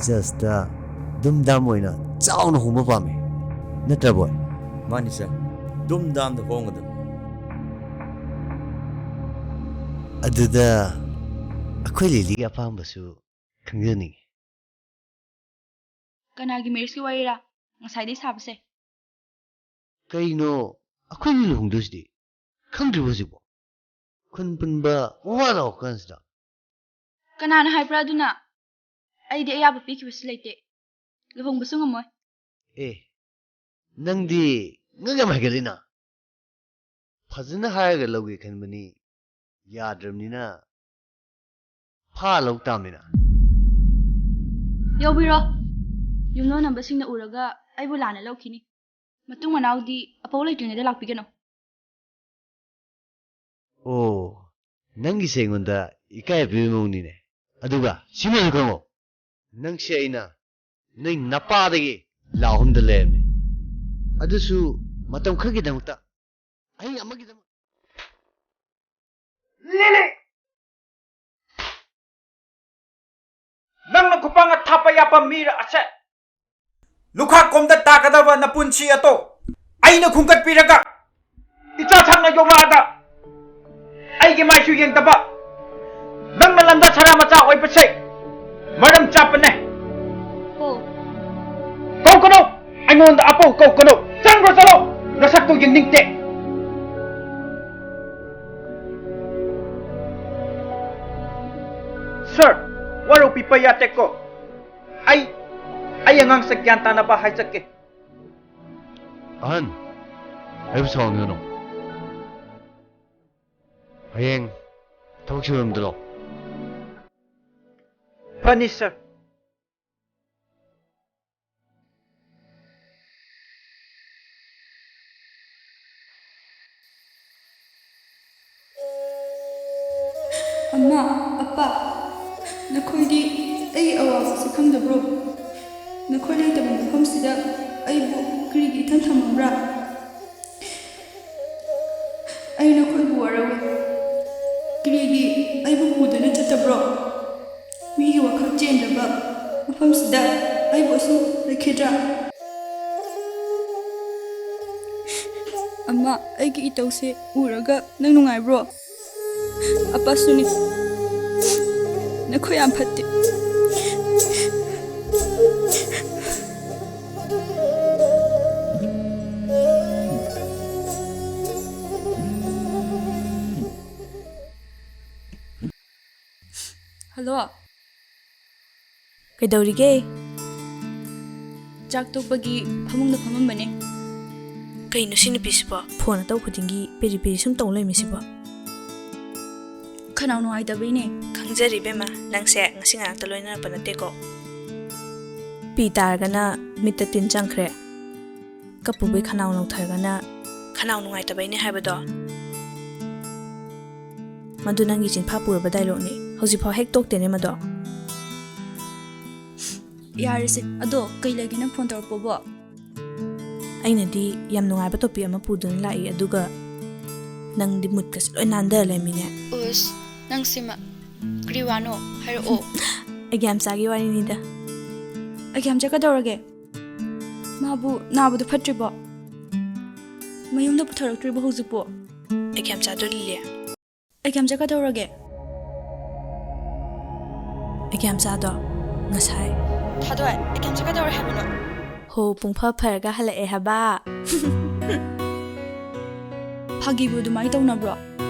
ꯆꯔꯆꯇ ꯗꯨꯝ ꯗꯥꯝ ꯑꯣꯏꯅ ꯆꯥꯎꯅ ꯍꯣꯡꯕ ꯄꯥꯝꯃꯤ꯫ ꯅꯠꯇ꯭ꯔ ꯕꯣꯏ? ꯃꯥꯅꯤ ꯁꯥꯔ, ꯗꯨꯝ ꯗꯥꯝꯗ ꯍꯣꯡꯒꯗꯕꯅꯤ꯫ ꯑꯗꯨꯗ ꯑꯩꯈꯣꯏ ꯂꯤꯂꯤꯒꯤ ꯑꯄꯥꯝꯕꯁꯨ ꯈꯪꯖꯅꯤꯡꯉꯤ꯫ ꯀꯅꯥꯒꯤ ꯃꯦꯔꯤꯖꯀꯤ ꯋꯥꯔꯤꯔꯥ ꯉꯁꯥꯏꯗꯩ ꯁꯥꯕꯁꯦ? ꯀꯩꯅꯣ, ꯑꯩꯈꯣꯏꯅꯤ ꯂꯨꯍꯣꯡꯗꯣꯏꯁꯤꯗꯤ ꯈꯪꯗ꯭ꯔꯤꯕꯣ ꯍꯧꯖꯤꯛꯄꯣ? ꯈꯨꯟ ꯄꯨꯟꯕ ꯋꯥ ꯂꯥꯎꯔ ꯀꯥꯟꯁꯤꯗ꯫ ꯀꯅꯥꯅ ꯍꯥꯏꯕ꯭ꯔꯥ ꯑꯗꯨꯅ? ꯑꯩꯗꯤ ꯑꯌꯥꯕ ꯄꯤꯈꯤꯕꯁꯨ ꯂꯩꯇꯦ꯫ ꯂꯨꯍꯣꯡꯕꯁꯨ ꯉꯝꯃꯣꯏ꯫ ꯑꯦ, ꯅꯪꯗꯤ ꯉꯛ ꯌꯥꯝ ꯍꯥꯏꯒꯠꯂꯤꯅ꯫ ꯐꯖꯅ ꯍꯥꯏꯔꯒ ꯂꯧꯒꯦ ꯈꯟꯕꯅꯤ, ꯌꯥꯗ꯭ꯔꯕꯅꯤꯅ ꯐꯥ ꯂꯧ ꯇꯥꯃꯤꯅ꯫ ꯌꯧꯕꯤꯔꯣ꯫ ꯌꯨꯝꯂꯣꯟꯅꯕꯁꯤꯡꯅ ꯎꯔꯒ ꯑꯩꯕꯨ ꯂꯥꯟꯅ ꯂꯧꯈꯤꯅꯤ꯫ ꯃꯇꯨꯡ ꯃꯅꯥꯎꯗꯤ ꯑꯄꯧ ꯂꯩꯇ꯭ꯔꯤꯉꯩꯗ ꯂꯥꯛꯄꯤꯒꯅꯨ꯫ ꯑꯣ, ꯅꯪꯒꯤꯁꯦ ꯑꯩꯉꯣꯟꯗ ꯏꯀꯥꯏ ꯄꯤꯕꯒꯤ ꯃꯑꯣꯡꯅꯤꯅꯦ꯫ ꯑꯗꯨꯒ ꯁꯤꯃꯁꯨ ꯈꯪꯉꯣ, ꯅꯪꯁꯦ ꯑꯩꯅ ꯅꯣꯏ ꯅꯄꯥꯗꯒꯤ ꯂꯥꯛ ꯑꯍꯨꯝꯗ ꯂꯩꯔꯕꯅꯤ꯫ ꯑꯗꯨꯁꯨ ꯃꯇꯝ ꯈꯔꯒꯤꯗꯃꯛꯇ, ꯑꯍꯤꯡ ꯑꯃꯒꯤꯗꯃꯛ꯫ ꯂꯤꯂꯤ! ꯅꯪꯅ ꯈꯨꯄꯥꯡ ꯊꯥꯞꯄ ꯌꯥꯕ ꯃꯤꯔ ꯑꯁꯦ? ꯂꯨꯈꯥꯛ ꯀꯣꯝꯗ ꯇꯥꯒꯗꯕ ꯅꯄꯨꯟꯁꯤ ꯑꯗꯣ ꯑꯩꯅ ꯈꯨꯝꯒꯠꯄꯤꯔꯒ, ꯏꯆꯥ ꯁꯥꯡꯅ ꯌꯣꯛꯂꯛꯑꯒ ꯑꯩꯒꯤ ꯃꯥꯏꯁꯨ ꯌꯦꯡꯗꯕ ꯅꯪꯅ ꯂꯝꯗ ꯁꯅꯥ ꯃꯆꯥ ꯑꯣꯏꯕꯁꯦ ꯃꯔꯝ ꯆꯥꯄꯅꯦ꯫ ꯀꯧ꯫ ꯀꯧꯒꯅꯨ! ꯑꯩꯉꯣꯟꯗ ꯑꯄꯧ ꯀꯧꯒꯅꯨ! ꯆꯪꯈ꯭ꯔꯣ ꯆꯠꯂꯣ! ꯅꯁꯛꯇꯨ ꯌꯦꯡꯅꯤꯡꯗꯦ! ꯁꯥꯔ, ꯋꯥꯔꯧꯕꯤꯕ ꯌꯥꯗꯦꯀꯣ꯫ ꯑꯩ, ꯑꯩ ꯑꯉꯥꯡꯁꯦ ꯒ꯭ꯌꯥꯟ ꯇꯥꯅꯕ ꯍꯥꯏꯖꯒꯦ꯫ ꯑꯍꯟ, ꯑꯩꯕꯨ ꯁꯥꯎꯍꯟꯒꯅꯨ꯫ ꯍꯌꯦꯡ ꯊꯕꯛ ꯁꯨꯔꯝꯗ꯭ꯔꯣ? ꯐꯅꯤ, ꯁꯥꯔ꯫ ꯑꯃ, ꯑꯄꯥ, ꯅꯈꯣꯏꯗꯤ ꯑꯩꯒꯤ ꯑꯋꯥꯕꯁꯤ ꯈꯪꯗꯕ꯭ꯔꯣ? ꯅꯈꯣꯏ ꯂꯩꯇꯕ ꯃꯐꯝꯁꯤꯗ ꯑꯩꯕꯨ ꯀꯔꯤꯒꯤ ꯏꯊꯟ ꯊꯝꯃꯝꯕ꯭ꯔꯥ? ꯑꯩ ꯅꯈꯣꯏꯕꯨ ꯋꯥꯔꯧꯏ꯫ ꯀꯔꯤꯒꯤ ꯑꯩꯕꯨ ꯄꯨꯗꯨꯅ ꯆꯠꯇꯕ꯭ꯔꯣ? ꯃꯤꯒꯤ ꯋꯥꯈꯜ ꯆꯦꯟꯗꯕ ꯃꯐꯝꯁꯤꯗ ꯑꯩꯕꯨ ꯑꯁꯨꯝ ꯂꯩꯈꯤꯗ꯭ꯔꯥ? ꯑꯃ, ꯑꯩꯒꯤ ꯏꯇꯧꯁꯦ ꯎꯔꯒ ꯅꯪ ꯅꯨꯡꯉꯥꯏꯕ꯭ꯔꯣ? ꯑꯄꯥꯁꯨꯅꯤ, ꯅꯈꯣꯏ ꯌꯥꯝ ꯐꯠꯇꯦ꯫ ꯍꯜꯂꯣ꯫ ꯀꯩꯗꯧꯔꯤꯒꯦ? ꯆꯥꯛ ꯇꯣꯛꯄꯒꯤ ꯐꯃꯨꯡꯗ ꯐꯝꯃꯝꯕꯅꯦ꯫ ꯀꯩꯅꯣ ꯁꯤ ꯅꯨꯄꯤꯁꯤꯕꯣ? ꯐꯣꯟ ꯑꯇꯧ ꯈꯨꯗꯤꯡꯒꯤ ꯄꯦꯔꯤ ꯄꯦꯔꯤ ꯁꯨꯝ ꯇꯧ ꯂꯩꯔꯝꯃꯤꯁꯤꯕꯣ? ꯈꯅꯥꯎ ꯅꯨꯡꯉꯥꯏꯇꯕꯩꯅꯦ꯫ ꯈꯪꯖꯔꯤ ꯏꯕꯦꯝꯃ, ꯅꯪꯁꯦ ꯉꯁꯤ ꯉꯔꯥꯡꯇ ꯂꯣꯏꯅꯔꯛꯄ ꯅꯠꯇꯦꯀꯣ꯫ ꯄꯤ ꯇꯥꯔꯒꯅ ꯃꯤꯠꯇ ꯇꯤꯟ ꯆꯪꯈ꯭ꯔꯦ꯫ ꯀꯞꯄꯨꯕꯩ ꯈꯅꯥꯎ ꯅꯧꯊꯔꯒꯅ ꯈꯅꯥꯎ ꯅꯨꯡꯉꯥꯏꯇꯕꯩꯅꯦ ꯍꯥꯏꯕꯗꯣ꯫ ꯃꯗꯨ ꯅꯪꯒꯤ ꯆꯤꯟꯐꯥ ꯄꯨꯔꯕ ꯗꯥꯏꯂꯣꯛꯅꯤ꯫ ꯍꯧꯖꯤꯛꯐꯥꯎ ꯍꯦꯛ ꯇꯣꯛꯇꯦꯅꯦ ꯃꯗꯣ꯫ ꯌꯥꯔꯦꯁꯦ꯫ ꯑꯗꯣ ꯀꯩ ꯂꯩꯒꯦ ꯅꯪ ꯐꯣꯟ ꯇꯧꯔꯛꯄꯕꯣ? ꯑꯩꯅꯗꯤ ꯌꯥꯝ ꯅꯨꯡꯉꯥꯏꯕ ꯇꯣꯄꯤꯛ ꯑꯃ ꯄꯨꯗꯨꯅ ꯂꯥꯛꯏ, ꯑꯗꯨꯒ ꯅꯪꯗꯤ ꯃꯨꯠꯀꯁꯦ ꯂꯣꯏ ꯅꯥꯟꯗ ꯂꯩꯔꯝꯃꯤꯅꯦ꯫ ꯎꯁ, ꯅꯪꯁꯤꯃ꯫ ꯀꯔꯤ ꯋꯥꯅꯣ? ꯍꯥꯏꯔꯛꯑꯣ꯫ ꯑꯩꯒꯤ ꯌꯥꯝꯆꯥꯒꯤ ꯋꯥꯔꯤꯅꯤꯗ꯫ ꯑꯩꯒꯤ ꯌꯥꯝꯆꯥ ꯀꯩꯗꯧꯔꯒꯦ? ꯃꯥꯕꯨ ꯅꯥꯕꯗꯨ ꯐꯠꯇ꯭ꯔꯤꯕꯣ? ꯃꯌꯨꯝꯗ ꯄꯨꯊꯔꯛꯇ꯭ꯔꯤꯕꯣ ꯍꯧꯖꯤꯛꯄꯨ? ꯑꯩꯒꯤ ꯌꯥꯝꯆꯥꯗꯣ ꯂꯤꯂꯤ꯫ ꯑꯩꯒꯤ ꯌꯥꯝꯆꯥ ꯀꯩꯗꯧꯔꯒꯦ? ꯑꯩꯒꯤ ꯌꯥꯝꯆꯥꯗꯣ ꯉꯁꯥꯏ꯫ ꯊꯥꯗꯣꯏ, ꯑꯩꯒꯤ ꯌꯥꯝꯆꯥ ꯀꯩꯗꯧꯔꯦ ꯍꯥꯏꯕꯅꯣ? ꯍꯣ, ꯄꯨꯡ ꯐ ꯐꯔꯒ ꯍꯜꯂꯛꯑꯦ ꯍꯥꯏꯕ꯫ ꯐꯥꯒꯤꯕꯨ ꯑꯗꯨꯃꯥꯏꯅ ꯇꯧꯅꯕ꯭ꯔꯣ?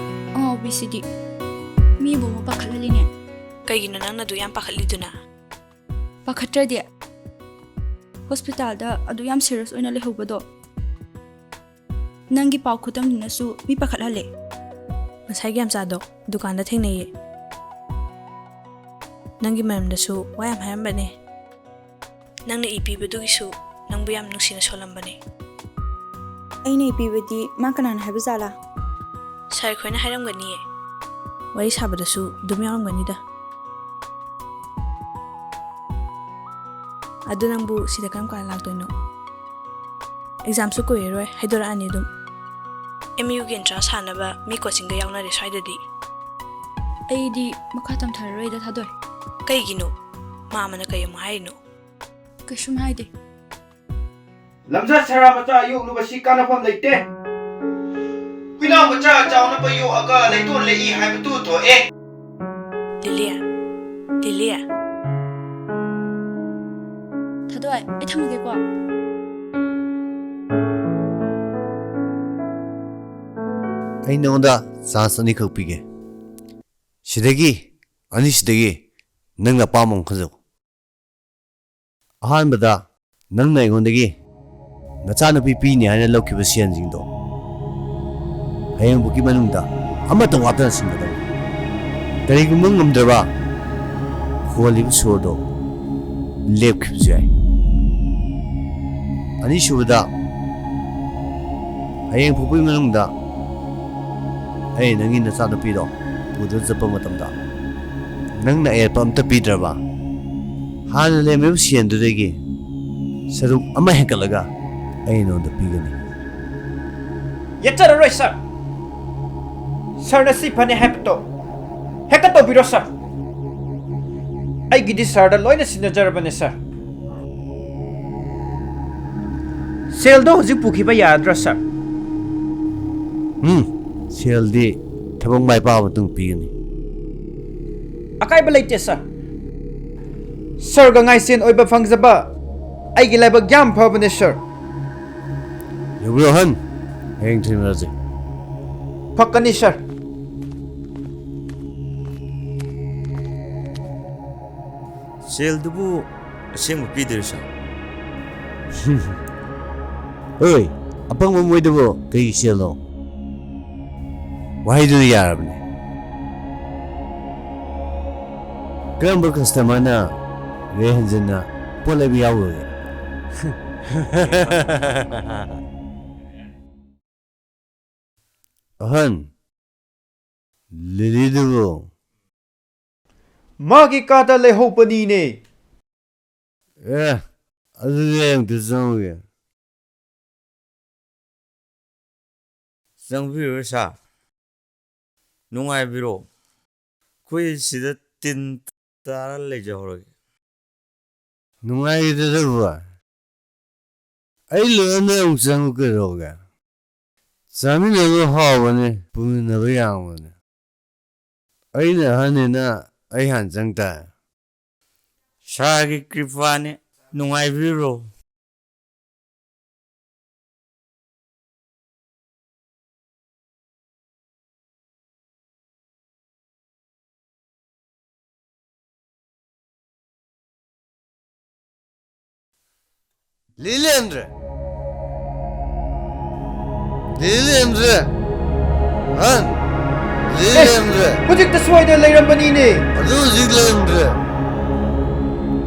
ꯑꯉꯥꯎꯕꯤꯁꯤꯗꯤ꯫ ꯃꯤꯕꯨ ꯑꯃꯨꯛ ꯄꯥꯈꯠꯍꯜꯂꯤꯅꯦ꯫ ꯀꯩꯒꯤꯅꯣ ꯅꯪꯅ ꯑꯗꯨ ꯌꯥꯝ ꯄꯥꯈꯠꯂꯤꯗꯨꯅ? ꯄꯥꯈꯠꯇ꯭ꯔꯗꯤ꯫ ꯍꯣꯁꯄꯤꯇꯥꯜꯗ ꯑꯗꯨ ꯌꯥꯝ ꯁꯤꯔꯤꯌꯁ ꯑꯣꯏꯅ ꯂꯩꯍꯧꯕꯗꯣ꯫ ꯅꯪꯒꯤ ꯄꯥꯎ ꯈꯨꯇꯝꯗꯨꯅꯁꯨ ꯃꯤ ꯄꯥꯈꯠꯍꯜꯂꯦ꯫ ꯉꯁꯥꯏꯒꯤ ꯌꯥꯝꯆꯥꯗꯣ ꯗꯨꯀꯥꯟꯗ ꯊꯦꯡꯅꯩꯌꯦ꯫ ꯅꯪꯒꯤ ꯃꯔꯝꯗꯁꯨ ꯋꯥ ꯌꯥꯝ ꯍꯥꯏꯔꯝꯕꯅꯦ꯫ ꯅꯪꯅ ꯏ ꯄꯤꯕꯗꯨꯒꯤꯁꯨ ꯅꯪꯕꯨ ꯌꯥꯝ ꯅꯨꯡꯁꯤꯅ ꯁꯣꯜꯂꯝꯕꯅꯦ꯫ ꯑꯩꯅ ꯏ ꯄꯤꯕꯗꯤ ꯃꯥ ꯀꯅꯥꯅ ꯍꯥꯏꯕ ꯖꯥꯠꯂꯥ? ꯁꯥꯔ ꯈꯣꯏꯅ ꯍꯥꯏꯔꯝꯒꯅꯤꯌꯦ꯫ ꯋꯥꯔꯤ ꯁꯥꯕꯗꯁꯨ ꯑꯗꯨꯝ ꯌꯥꯎꯔꯝꯒꯅꯤꯗ꯫ ꯑꯗꯨ ꯅꯪꯕꯨ ꯁꯤꯗ ꯀꯔꯝ ꯀꯥꯟꯗ ꯂꯥꯛꯇꯣꯏꯅꯣ? ꯑꯦꯛꯖꯥꯝꯁꯨ ꯀꯨꯏꯔꯔꯣꯏ, ꯍꯥꯏꯗꯣꯔꯛꯑꯅꯤ ꯑꯗꯨꯝ꯫ ꯑꯦꯝ ꯌꯨꯒꯤ ꯑꯦꯟꯇ꯭ꯔꯥꯟꯁ ꯊꯥꯅꯕ ꯃꯤ ꯀꯣꯆꯤꯡꯒ ꯌꯥꯎꯅꯔꯦ ꯁ꯭ꯋꯥꯏꯗꯗꯤ꯫ ꯑꯩꯗꯤ ꯃꯈꯥ ꯇꯝꯊꯔꯔꯣꯏꯗ, ꯊꯥꯗꯣꯏ꯫ ꯀꯩꯒꯤꯅꯣ? ꯃꯥꯃꯅ ꯀꯩ ꯑꯃꯨꯛ ꯍꯥꯏꯔꯤꯅꯣ? ꯀꯩꯁꯨꯝ ꯍꯥꯏꯗꯦ꯫ ꯂꯝꯖꯥ ꯁꯔꯥ ꯃꯆꯥ ꯌꯣꯛꯂꯨꯕꯁꯤ ꯀꯥꯟꯅꯐꯝ ꯂꯩꯇꯦ꯫ ꯍꯨꯏꯅꯥꯎ ꯃꯆꯥ ꯆꯥꯎꯅꯕ ꯌꯣꯛꯑꯒ ꯂꯩꯇꯣꯟ ꯂꯩꯏ ꯍꯥꯏꯕꯗꯨ ꯊꯣꯛꯑꯦ꯫ ꯂꯤꯂꯤ, ꯂꯤꯂꯤ꯫ ꯊꯥꯗꯣꯏ, ꯑꯩ ꯊꯝꯃꯒꯦꯀꯣ꯫ ꯑꯩ ꯅꯉꯣꯟꯗ ꯆꯥꯟꯁ ꯑꯅꯤꯈꯛ ꯄꯤꯒꯦ꯫ ꯁꯤꯗꯒꯤ, ꯑꯅꯤꯁꯤꯗꯒꯤ ꯅꯪꯅ ꯑꯄꯥꯝꯕ ꯑꯃ ꯈꯟꯖꯧ꯫ ꯑꯍꯥꯟꯕꯗ, ꯅꯪꯅ ꯑꯩꯉꯣꯟꯗꯒꯤ ꯅꯆꯥꯅꯨꯄꯤ ꯄꯤꯅꯤ ꯍꯥꯏꯅ ꯂꯧꯈꯤꯕ ꯁꯦꯟꯁꯤꯡꯗꯣ ꯍꯌꯦꯡꯕꯨꯛꯀꯤ ꯃꯅꯨꯡꯗ ꯑꯃꯠꯇ ꯋꯥꯠꯇꯅ ꯁꯤꯡꯒꯗꯕꯅꯤ꯫ ꯀꯔꯤꯒꯨꯝꯕ ꯉꯝꯗ꯭ꯔꯕ, ꯍꯣꯜꯂꯤꯕ ꯁꯣꯔꯗꯣ ꯂꯦꯞꯈꯤꯕꯁꯨ ꯌꯥꯏ꯫ ꯑꯅꯤꯁꯨꯕꯗ, ꯍꯌꯦꯡ ꯐꯥꯎꯕꯒꯤ ꯃꯅꯨꯡꯗ ꯑꯩ ꯅꯪꯒꯤ ꯅꯆꯥꯅꯨꯄꯤꯗꯣ ꯄꯨꯗꯨꯅ ꯆꯠꯄ ꯃꯇꯝꯗ ꯅꯪꯅ ꯑꯌꯦꯠꯄ ꯑꯝꯇ ꯄꯤꯗ꯭ꯔꯕ, ꯍꯥꯟꯅ ꯂꯩꯔꯝꯃꯤꯕ ꯁꯦꯟꯗꯨꯗꯒꯤ ꯁꯔꯨꯛ ꯑꯃ ꯍꯦꯟꯒꯠꯂꯒ ꯑꯩ ꯅꯉꯣꯟꯗ ꯄꯤꯒꯅꯤ꯫ ꯌꯦꯠꯆꯔꯔꯣꯏ, ꯁꯥꯔ꯫ ꯁꯥꯔꯅ ꯁꯤ ꯐꯅꯤ ꯍꯥꯏꯕꯗꯣ ꯍꯦꯛꯇ ꯇꯧꯕꯤꯔꯣ, ꯁꯥꯔ꯫ ꯑꯩꯒꯤꯗꯤ ꯁꯥꯔꯗ ꯂꯣꯏꯅ ꯁꯤꯟꯅꯖꯔꯕꯅꯦ, ꯁꯥꯔ꯫ ꯁꯦꯜꯗꯣ ꯍꯧꯖꯤꯛ ꯄꯨꯈꯤꯕ ꯌꯥꯔꯗ꯭ꯔꯥ, ꯁꯥꯔ? ꯎꯝ, ꯁꯦꯜꯗꯤ ꯊꯕꯛ ꯃꯥꯏ ꯄꯥꯛꯑ ꯃꯇꯨꯡ ꯄꯤꯒꯅꯤ꯫ ꯑꯀꯥꯏꯕ ꯂꯩꯇꯦ, ꯁꯥꯔ꯫ ꯁꯥꯔꯒ ꯉꯥꯏꯁꯦꯟ ꯑꯣꯏꯕ ꯐꯪꯖꯕ ꯑꯩꯒꯤ ꯂꯥꯏꯕꯛ ꯌꯥꯝ ꯐꯕꯅꯦ, ꯁꯥꯔ꯫ ꯌꯧꯕꯤꯔꯣ, ꯑꯍꯟ꯫ ꯍꯌꯦꯡ ꯊꯦꯡꯅꯔꯁꯤ꯫ ꯐꯀꯅꯤ, ꯁꯥꯔ꯫ ꯁꯦꯜꯗꯨꯕꯨ ꯑꯁꯦꯡꯕ ꯄꯤꯗꯣꯏꯔꯣ, ꯁꯥꯔ? ꯍꯣꯏ, ꯑꯄꯪꯕ ꯃꯣꯏꯗꯨꯕꯨ ꯀꯩꯒꯤ ꯁꯦꯜꯅꯣ? ꯋꯥꯍꯩꯗꯨꯅ ꯌꯥꯔꯕꯅꯦ꯫ ꯀꯔꯝꯕ ꯀꯁꯇꯃꯔꯅ ꯍꯟꯖꯤꯟꯅ ꯄꯣꯠ ꯂꯩꯕ ꯌꯥꯎꯔꯨꯔꯒꯦ? ꯑꯍꯟ, ꯂꯤꯂꯤꯗꯨꯕꯨ? ꯃꯥꯒꯤ ꯀꯥꯗ ꯂꯩꯍꯧꯕꯅꯤꯅꯦ꯫ ꯑꯦ, ꯑꯗꯨꯗꯤ ꯑꯩ ꯑꯝꯇ ꯆꯪꯉꯨꯒꯦ꯫ ꯆꯪꯕꯤꯔꯣ ꯁꯥꯔ꯫ ꯅꯨꯡꯉꯥꯏꯕꯤꯔꯣ꯫ ꯑꯩꯈꯣꯏ ꯁꯤꯗ ꯇꯤꯟ ꯇꯥꯔ ꯂꯩꯖꯍꯧꯔꯒꯦ꯫ ꯅꯨꯡꯉꯥꯏꯒꯗꯧꯕ꯫ ꯑꯩ ꯂꯣꯏꯔꯝꯗꯥꯏ ꯑꯃꯨꯛ ꯆꯪꯉꯨ ꯀꯩꯗꯧꯒꯦ? ꯆꯥꯃꯤꯟꯅꯕ ꯍꯥꯎꯕꯅꯤ, ꯄꯨꯃꯤꯟꯅꯕ ꯌꯥꯡꯕꯅꯤ꯫ ꯑꯩꯅ ꯑꯍꯟꯅꯤꯅ ꯑꯩ ꯍꯥꯟꯅ ꯆꯪ ꯇꯥꯔꯦ꯫ ꯁꯥꯔꯒꯤ ꯀ꯭ꯔꯤꯄꯥꯅꯤ, ꯅꯨꯡꯉꯥꯏꯕꯤꯔꯣ꯫ ꯂꯤꯂꯦꯟꯗ꯭ꯔ! ꯂꯤꯂꯦꯟꯗ꯭ꯔ! ꯍꯥ? ꯑꯦ, ꯂꯤꯂꯦꯟꯗ꯭ꯔ! ꯍꯧꯖꯤꯛꯇ ꯁ꯭ꯋꯥꯏꯗ ꯂꯩꯔꯝꯕꯅꯤꯅꯦ꯫ ꯑꯗꯨ ꯍꯧꯖꯤꯛ ꯂꯩꯔꯝꯗ꯭ꯔꯦ꯫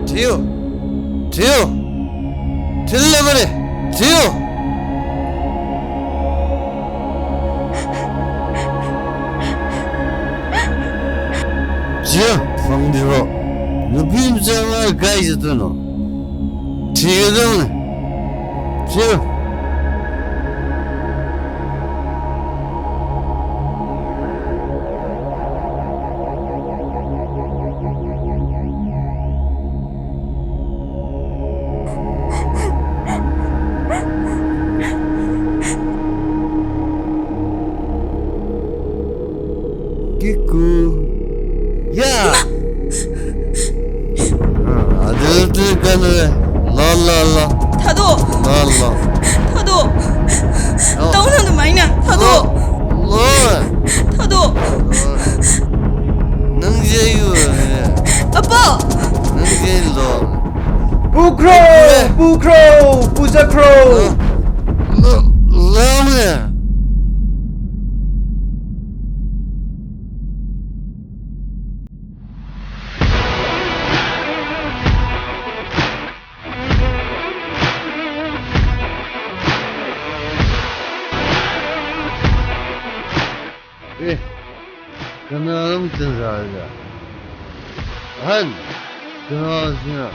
ꯊꯤꯌꯨ! ꯊꯤꯌꯨ! ꯊꯤꯜꯂꯕꯅꯦ! ꯊꯤꯌꯨ! ꯆꯦ, ꯐꯪꯗ꯭ꯔꯤꯕꯣ? ꯅꯨꯄꯤ ꯃꯆꯥ ꯑꯃ ꯀꯥꯏ ꯆꯠꯇꯣꯏꯅꯣ? ꯊꯤꯒꯗꯧꯅꯦ꯫ ꯆꯦ꯫ ꯀꯤꯀꯨ꯫ ꯌꯥ! ꯑ, ꯑꯗꯨ ꯀꯩꯅꯣ꯫ ꯂꯣ, ꯂꯣ, ꯂꯣ꯫ ꯊꯥꯗꯣꯛ꯫ ꯂꯣ, ꯂꯣ꯫ ꯊꯥꯗꯣꯛ꯫ ꯂꯣ꯫ ꯇꯧꯅꯨ ꯑꯗꯨꯃꯥꯏꯅ꯫ ꯊꯥꯗꯣꯛ꯫ ꯂꯣ꯫ ꯊꯥꯗꯣꯛ꯫ ꯂꯣ꯫ ꯅꯪꯁꯦ ꯑꯩꯒꯤ ꯑꯣꯏꯔꯦ꯫ ꯑꯄꯥ! ꯅꯪꯁꯦ ꯑꯩ ꯂꯣ꯫ ꯄꯨꯈ꯭ꯔꯣ! ꯄꯨꯈ꯭ꯔꯣ! ꯄꯨꯖꯈ꯭ꯔꯣ! ꯂꯣ꯫ ꯂꯣ꯫ ꯂꯣꯅꯦ꯫ ꯑꯦ, ꯀꯅꯥꯅꯣ ꯑꯃꯨꯛ ꯇꯟꯖꯥꯁꯤꯗ? ꯑꯍꯟ, ꯀꯅꯥꯁꯤꯅ?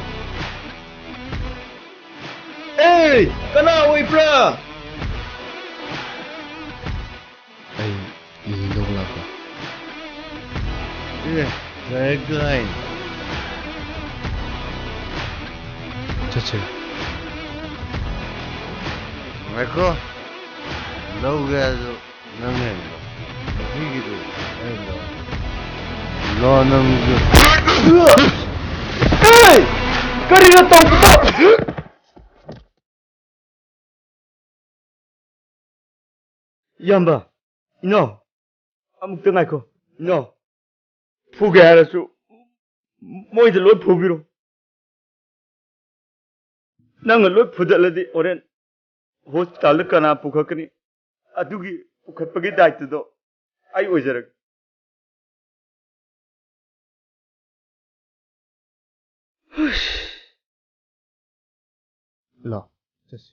ꯑꯦ, ꯀꯅꯥ ꯑꯣꯏꯕ꯭ꯔꯥ? ꯂꯥꯏꯔꯤꯛꯇꯨ ꯍꯥꯏꯅꯤ꯫ ꯆꯠꯁꯦ꯫ ꯉꯥꯏꯈꯣ꯫ ꯂꯧꯒꯦ ꯍꯥꯏꯔꯁꯨ ꯅꯪ ꯍꯦꯟꯕ꯫ ꯅꯨꯄꯤꯒꯤꯗꯤ ꯑꯩ ꯂꯧ-, ꯂꯣ ꯅꯪꯁꯨ꯫ ꯑꯦ! ꯀꯔꯤꯅꯣ ꯇꯧꯕꯗꯣ? ꯏꯌꯥꯝꯕ, ꯏꯅꯥꯎ, ꯑꯃꯨꯛꯇ ꯉꯥꯏꯈꯣ꯫ ꯏꯅꯥꯎ, ꯐꯨꯒꯦ ꯍꯥꯏꯔꯁꯨ ꯃꯣꯏꯗ ꯂꯣꯏ ꯐꯨꯕꯤꯔꯣ꯫ ꯅꯪꯅ ꯂꯣꯏ ꯐꯨꯗꯠꯂꯗꯤ ꯍꯣꯔꯦꯟ ꯍꯣꯁꯄꯤꯇꯥꯜꯗ ꯀꯅꯥ ꯄꯨꯈꯠꯀꯅꯤ? ꯑꯗꯨꯒꯤ ꯄꯨꯈꯠꯄꯒꯤ ꯗꯥꯏꯇꯗꯣ ꯑꯩ ꯑꯣꯏꯖꯔꯒꯦ꯫ ꯂꯥꯎ, ꯆꯠꯁꯤ꯫